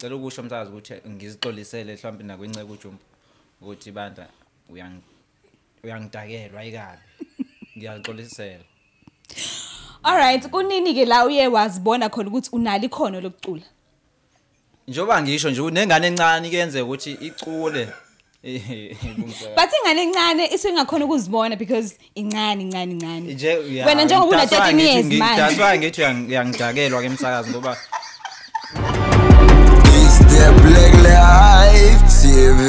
Cela ukusho msakazi ukuthi ngizixolisele mhlawumbe nakwinceke uJumbo ukuthi bandla uyangidakelwa ayikabi. Ngiyaxolisela. Alright, kunini ke la uye wazibona khona ukuthi unalo ikhono lokucula? Njengoba ngisho nje unengane encane kuyenzeka ukuthi icule. But ingane encane isingakhona ukuzibona because incane incane incane. Nje wena njengoba una 13 years manje. That's why ngithi uyangidakelwa ke emsakazi ngoba It's the Black Life TV.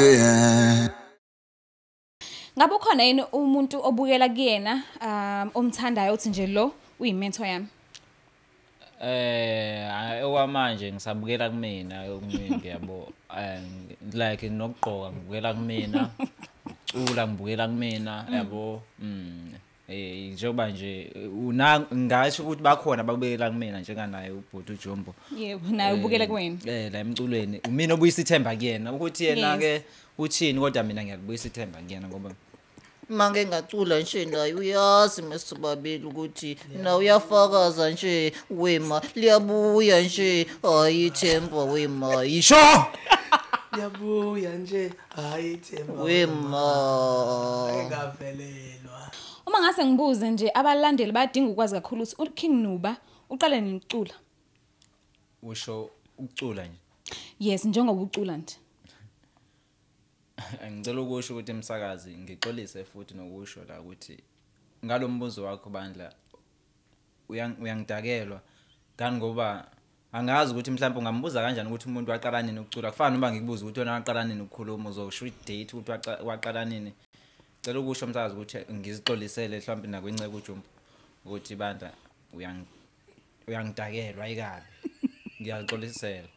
Ngabe ukhona yini umuntu obukela kuyena omthandayo uthi nje lo uyimentor yami? Okwamanje ngisabukela kumina ngiyabo like nokugqoka ngibukela kumina, ucula ngibukela kumina yabo. Njengoba nje ngasho ukuthi bakhona ababukela kumina njenganaye ubhuti uJumbo. Yebo, naye ubukela kuwena. La emculweni umina obuyisa ithemba kuyena ukuthi yena ke uthini, kodwa mina ngiyalibuyisa ithemba kuyena ngoba mange ngacula nje naye uyazi mesibabili ukuthi na uyafakaza nje wema liyabuya nje hayi ithemba wema isho liyabuya nje hayi ithemba wema engavelelwa. Uma ngase ngibuze nje abalandeli badinga ukwazi kakhulu ukuthi uKing Nuba uqale nini ukucula? Usho ukucula nje? Yes, njengoba ucula nje. Ngicela ukusho ukuthi emsakazi ngixolise futhi nokusho la ukuthi ngalombuzo wakho bandla uyangidakelwa kanti ngoba angazi ukuthi mhlawumbe ungambuza kanjani ukuthi umuntu waqala nini ukucula. Kufana noma ngikubuza ukuthi wena waqala nini ukukhuluma, uzosho idate ukuthi waqala nini. Cela ukusho msakazi ukuthi ngizixolisele mhlawumbe nakwinceke uJumbo ukuthi bandla uyangidakelwa ayikabi. Ngiyaxolisela.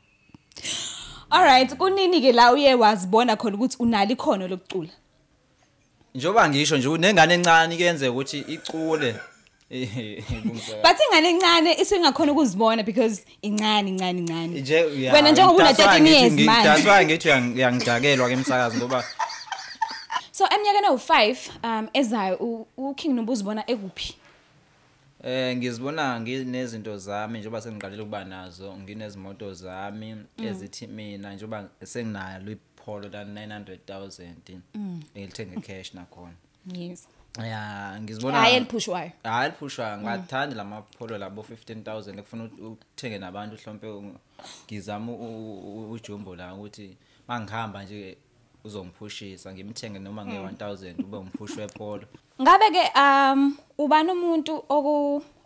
Alright, kunini ke la uye wazibona khona ukuthi unalo ikhono lokucula? Njengoba ngisho nje unengane encane kuyenzeka ukuthi icule. But ingane encane isingakhona ukuzibona because incane incane incane. Nje wena njengoba una 13 years manje. That's why ngithi uyangidakelwa ke emsakazi ngoba so eminyakeni ewu5 ezayo uKing Nuba uzibona ekuphi? Ngizibona nginezinto zami njengoba sengiqalile ukuba nazo, nginezimoto zami ezithi mina njengoba senginalo iPolo la 900,000 ngilithenge cash nakhona. Yes. Yeah, ngizibona hayi eliphushwayo. Hayi eliphushwayo, ngiyathanda lamapolo labo 15,000 ekufuna uthenge nabantu mhlawumbe ngizama uJumbo la ukuthi mangihamba nje uzongiphushisa ngimthenge noma nge1000 ube umphushi wePolo. Ngabe ke ubani umuntu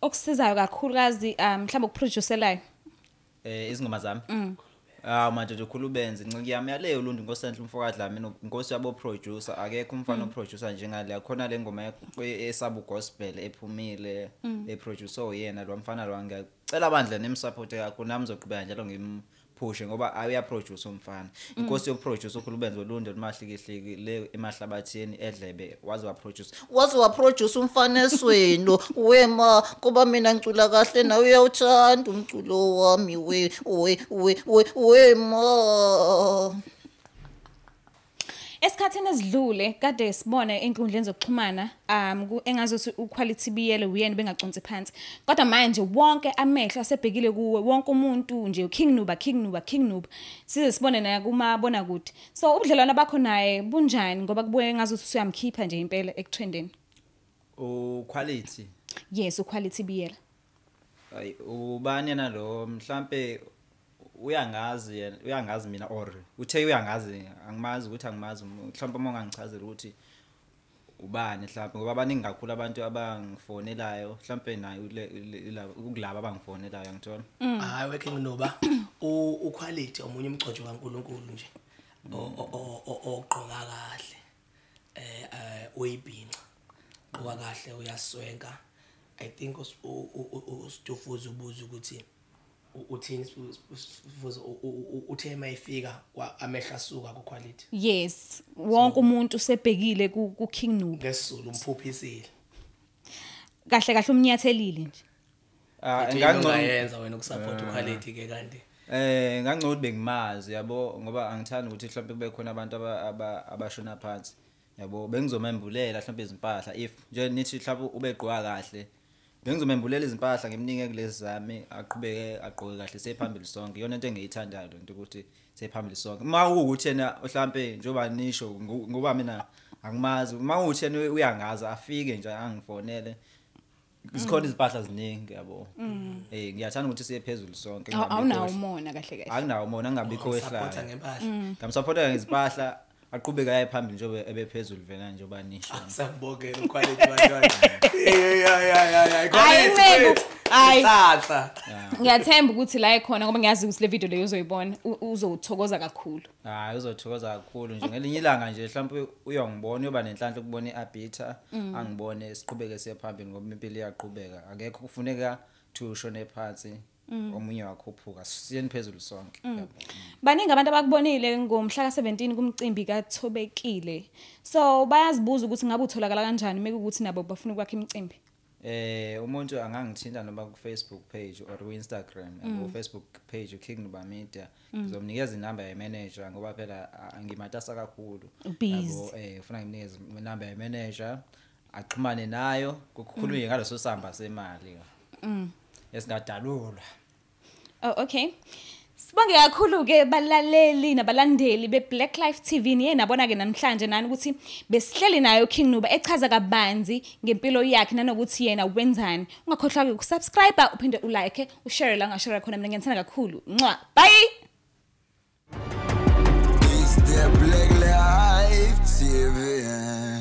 okusizayo kakhulukazi mhlawumbe ukuproducelayo? Izingoma zami. Manje ukhulubenze inciki yami yaleyo Ulundi Nkosenhle umfokadla inkosi yabo producer, akekho umfana oproducer njengale khona le ngoma esabu gospel ephumile eproducer uyena lo mfana lo. Ngiyacela abandla nemsupport yakho nami ngizoqhubeka njalo ngimphushe ngoba uyaproduce umfana. Inkosi yoproducer ukhulubenze Ulundi limahlikihliki le emahlabathini edlebe waze waproduce. Waze waproduce umfana esweni wema kuba mina ngicula kahle nawe uyawuthanda umculo wami we we we we wema. Esikhathini esidlule kade sibone enkundleni zokuxhumana engazuthi uQuality Biyela uyena bengaconsi phansi, kodwa manje wonke amehlo asebhekile kuwe, wonke umuntu nje King Nuba King Nuba King Nuba, size sibone naye kumabona kude. So ubudlelwano bakho naye bunjani ngoba kubuye ngazuthi usuyamkhipha nje impela ekutrendeni? uQuality? Yes, uQuality Biyela. Hayi ubani yena lo, mhlambe uyangazi yena, uyangazi mina or uthe uyangazi, angimazi ukuthi angimazi mhlawumbe uma ungangichazela ukuthi ubani mhlawumbe ngoba abaningi kakhulu abantu abangifonelayo mhlawumbe naye ukulaba abangifonelayo ngithola. Hayi weKing Nuba uQuality omunye umgcojo kaNkuluNkulu nje ogqoka kahle uyibhinca gqoka kahle uyaswenka. I think uStufuza ubuza ukuthi uthini Sifuza uthe mayifika amehla asuka ku Quality. Yes, wonke umuntu usebhekile ku King Nuba. Ngesizulu umphuphisile. Kahle kahle umnyathelile nje. Ngangayenza wena ukusupport uQuality ke kanti. Ngangcono bengimazi yabo ngoba angithandi ukuthi mhlawumbe kube khona abantu abashona phansi yabo, bengizomembulela mhlawumbe izimpahla if nje nithi mhlawumbe ubegqoka kahle Bengizomembulela izimpahla ngimnike kulezi zami, aqhubeke agqoke kahle, sephambili sonke. Iyona into engiyithandayo lento, ukuthi sephambili sonke. Uma kuwukuthi yena mhlambe, njengoba nisho, ngoba mina angimazi, uma kuwukuthi yena uyangazi, afike nje angifonele. Zikhona izimpahla ziningi, yabo. Ngiyathanda ukuthi siye phezulu sonke. Awunawo umona kahle kahle? Anginawo umona, angabikho Supporta wehlayo. ngempahla. Ngamsupporta ngezimpahla, aqhubeke aye phambili njengoba ebephezulu vena, njengoba nisho. Siyambongela uQuality, bantwana. Yeah yeah yeah yeah. Hayi, Nceku, hayi. Nhlanhla. Ngiyathemba ukuthi la ekhona, ngoba ngiyazi ukuthi le video leyo uzoyibona, uzowuthokoza kakhulu. Hayi, uzothokoza kakhulu nje. Ngelinye ilanga nje mhlawumbe uyongibona, uyoba nenhlanhla ukubona i-arbiter, angibone, siqhubeke siye phambili, ngoba impilo iyaqhubeka. Akekho kufuneka thi ushone phansi, omunye wakhuphuka, siyeni phezulu sonke, yabo. Baningi abantu abakubonile ngomhla ka-17 kumcimbi kaThobekile, so bayazibuza ukuthi ngabe utholakala kanjani mekuwukuthi nabo bafuna ukwakha imicimbi. Umuntu angangithinta noma ku Facebook page or ku Instagram. Ku Facebook page King Nuba Media, ngizomnikeza inamba ye manager, ngoba phela ngimatasa kakhulu. Busy. Yabo, ufuna ngimnikeze inamba ye manager axhumane nayo, kukhulunywe ngaleso samba semali esingadalulwa. Oh, okay. Sibonge kakhulu ke balaleli nabalandeli beBlack Life TV. Niye nabona ke namhlanje nani ukuthi besihleli nayo King Nuba, echaza kabanzi ngempilo yakhe nanokuthi yena wenzani. Ungakhohlwa ke ukusubscribe, uphinde ulike, ushare la ungashare khona. Mina ngiyathanda kakhulu. Ncwa. Bye. It's the Black Life TV.